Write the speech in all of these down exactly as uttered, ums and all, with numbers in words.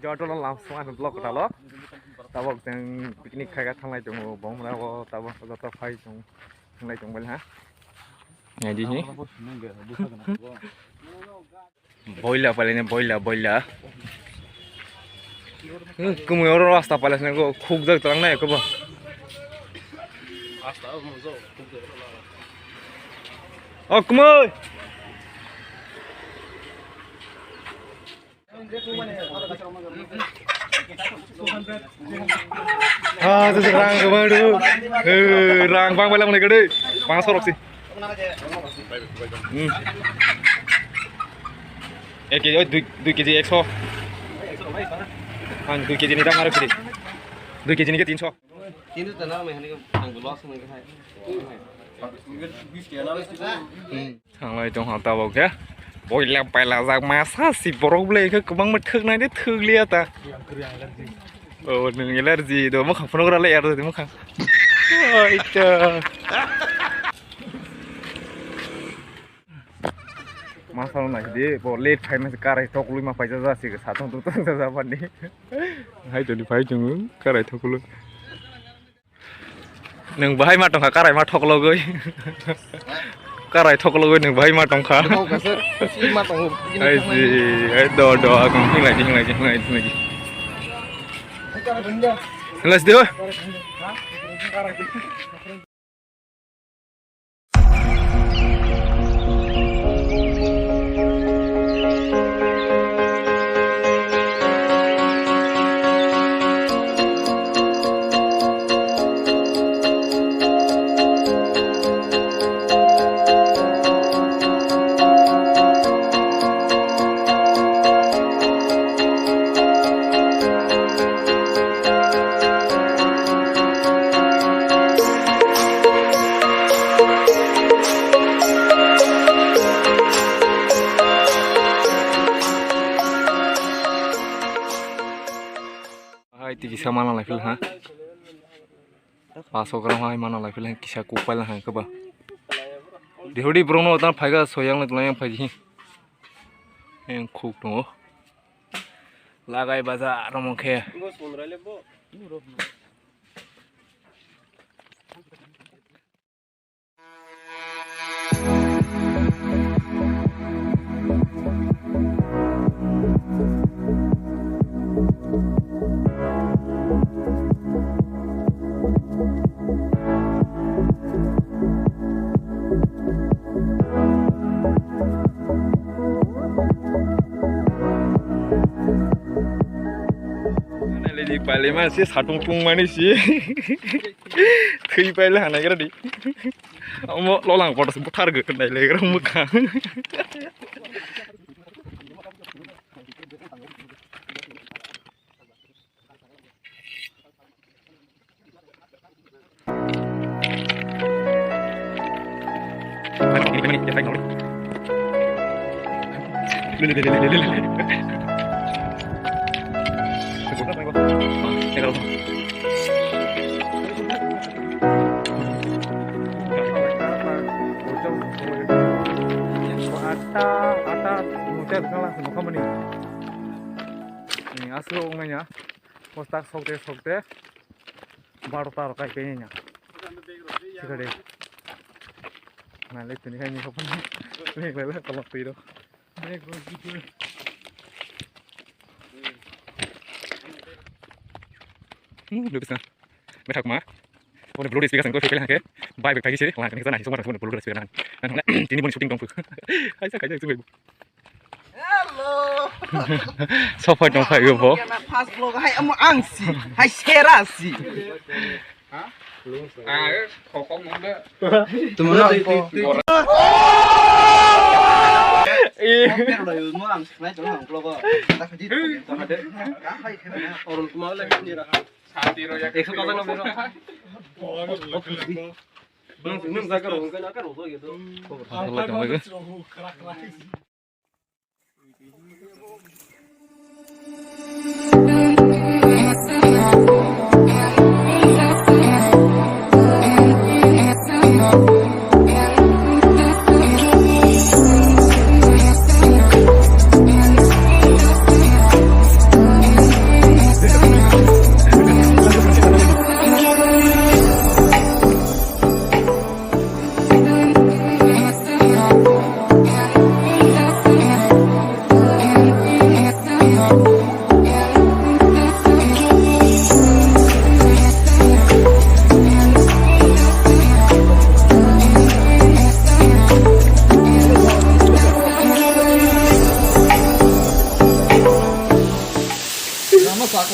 Joto lo lam sma block ta lo. Tabok jeng picnic khaika thanglai tongo, bomra o tabok joto phai tong, thanglai tong bali ha. Nai di hi. Boila pale ne, boila, boila. Hmm, kumui oro rasta pale ne go khuk jak tang nai ko ba. O kumui. Ah, tu rang kemana tu? Eh, rang bang bela mana gede? Panas sorok sih. Hmm. Ek kg, oh, dui, dui kg ekso. Ang dui kg ni dam aro kiri. Dui kg ni ke tinso. Kintu tana mai hani ang loss nang hai. Hmm. Thanglai tong ha tabok khe. Boila paila jak masa si borok ble khe kwbangma thwknai de thwkliya ta. Oh, nwng allergy do, mukhang phunuk rale er do mukhang. Oi ta. Masa nai di, bo late phai masa karai thok lui ma paisa ja si sa thong thong ja ja bani. Hai to di phai chung karai thok lui. Nwng bahai ma tongkha, karai ma thoklogwi. Karai thoklogwi nwng bahai ma tongkha. Thok kha sir, si ma tongo. Ai si, ai do do, akong hinglai di, hinglai di, hinglai di, hinglai di. Hinglai si di, oi. Hai, tiki sama lang lagi ha. Paso gram hai mana lai phila kisa kuk paila hai khe ba. Dihodi borok no tan phaiga soyang le tulang yang phaidi. Yang khuk tongo. Lagai baja romong khe. Nai le di pale ma se satung tung mani se. Thwi paile hanai gra di. Omo lolang photo se buthar gwi nai le gra mukhang. Atta, atta, mucha bikala, nokha mani. Ni aswk wngnai ya. Postak sokte sokte. Barota rok kai kaya nya. Sikade. Na le tini kai ni hopon. Ni le le kolok tiro. Hmm, lubis na. Methak ma. Boni blue speaker sangko pekela ke. Bai bek pagi siri. Wah, kani sana hisung barang boni blue speaker nan. Nan hona tini boni shooting dong. Hai sa kai jang sung. Hello. Sopai tong phai bo. First vlog hai amo ang si. Hai sera si. Tumuna ko. Eh. Ang sinai tong ang vlog. Orun kuma le ni ra. Ekso kata no bero. Nung nung jaga ro hungkai na ka ro do gitu.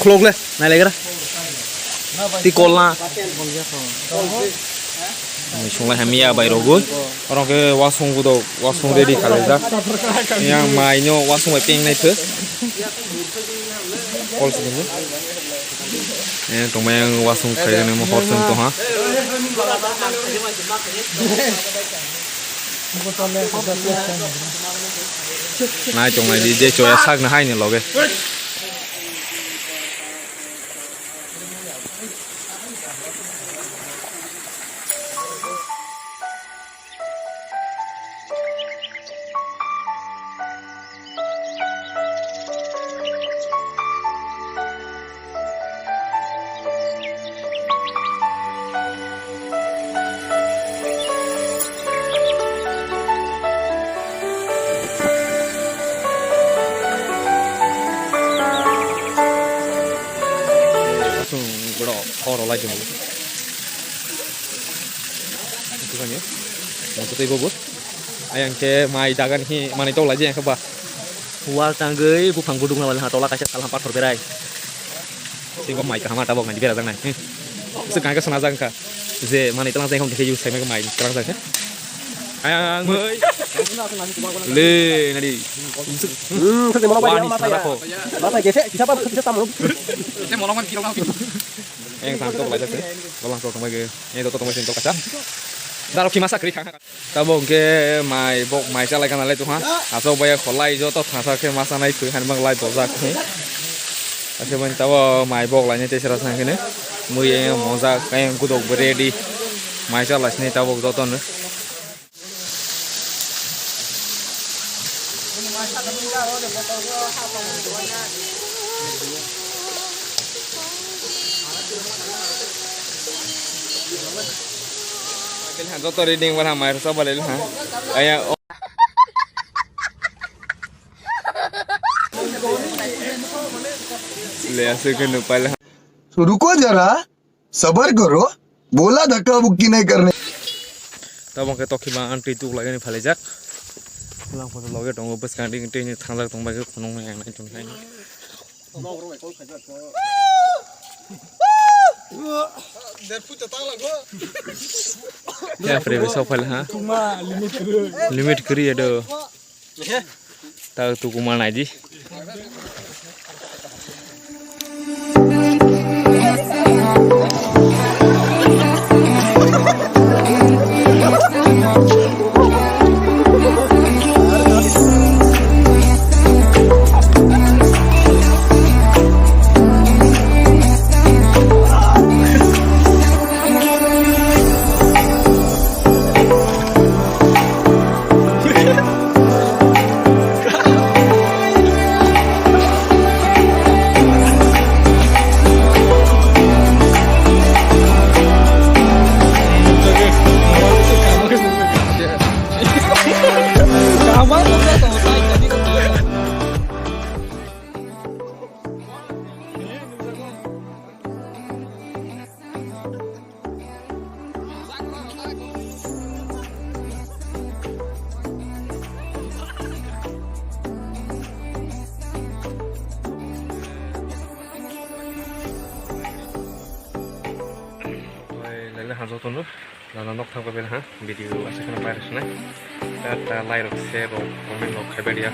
Khulok le, nai legra. Ti kol na. Mui sunglai hamya bai rogoi. Oro ke wasung budok, wasung ready khalai jak. Yang mai no wasung bai peng nai thok. Kol sini. Eh, tongmai ang wasung khai gani mo hor sung tong ha. Nai tong nai di, je choya sak na hai ni loge. Borok horo lai tongo. Ito kanya. Moto tei bobo. Ayang ke mai dagan hi manui tok lai jeng ba. Wal tangwi buphang buduk na wal ha tola kaisa salham pathor berai. Singo mai kaham ta bok nai bera jang nai. Se kanga sana jang kha. Je manui tang jang hom dikhe use mai mai tang jang kha. Ayang mai. Le nadi. Hmm, khati mana Wani ba sana ya? Ko. Mata gese, kisa pa kisa tamro. Yang tang tok lai jase. Golang tok tong bai ge. Yang tok tong bai sing tok kacha. Daro kima sakri khang. Tabo hwnkhe mai bok mai chalai kana le tongha. Asok bai kholai joto thasa khe ma chanai thwi han bang lai dojak khe. Asok bai tabo mai bok lainai tei sera sang khe ne. Mui ye mojak kayang kudok bo ready. Mai chalai sini tabok joto no. Joto reading bar hamai rwchap balai ha. Aya. Le aswk khe nuk paile ha. तो रुको जरा, सबर करो, बोला धक्का मुक्की नहीं करने। Tabok khe tokhi ba ang twi tuk lagani phalajak. Lang photo loge tongo bwskang ding twi ni thangjak tong bai khe khunung nai ang nai tong nai. Ya, pre, be sok phala ha. Limit kri ya do. Ta tu kuma nai di. Lele ha jotono nana nok thang pabai ha video asa kheno pairok sinai ta ta lai rok se rok comment rok khaibai ya.